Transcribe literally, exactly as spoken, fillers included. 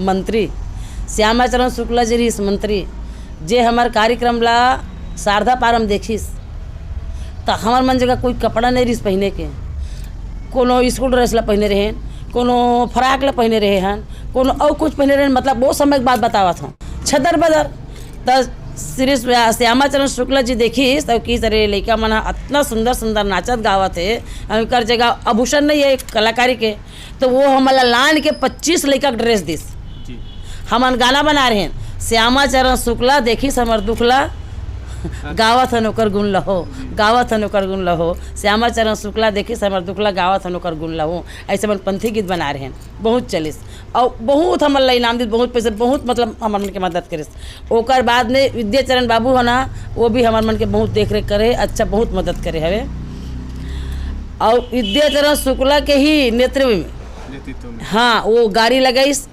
मंत्री श्यामा चरण शुक्ला जी रहिस मंत्री, जे हमर कार्यक्रम ला शारदा पारम देखिस, त हमर मन जगह कोई कपड़ा नहीं रहिस पहिने के, कोनो स्कूल ड्रेस ला पहिने रहेन, कोनो फ्रॉक ला पहिने रहे हन, कोनो अउ कुछ पहिने रहेन, मतलब वो समय के बात बतावत हूँ, छदर बदर। त श्री श्या-, श्यामा चरण शुक्ला जी देखिस त किहिस, "अरे, लइका मन ह अतना सुंदर सुंदर नाचत गावत हे, अउ एकर जगह आभूषण नहीं है एक कलाकारी के।" तो वो हमला लान के पच्चीस लइका के ड्रेस दिस। जी। हमन गाना बना रहे हैं, "श्यामा चरण शुक्ला देखिस हमर दुखला, गावत हन ओकर गुण लहो, गावत हन ओकर गुण लहो, श्यामा चरण शुक्ला देखिस हमर दुखला, गावत हन ओकर गुण लहो।" ऐसे मन पंथी गीत बना रहे हैं, बहुत चलिस। और बहुत हमन ला इनाम दिस, बहुत पैसे, बहुत मतलब हमन के मदद करिस। ओकर बाद में विद्याचरण बाबू है ना, वो भी हमर मन के बहुत देख रेख करे, अच्छा बहुत मदद करे हवे। और विद्याचरण शुक्ला के ही नेतृत्व में, नेतृत्व में। हाँ, वो गाड़ी लगाइस,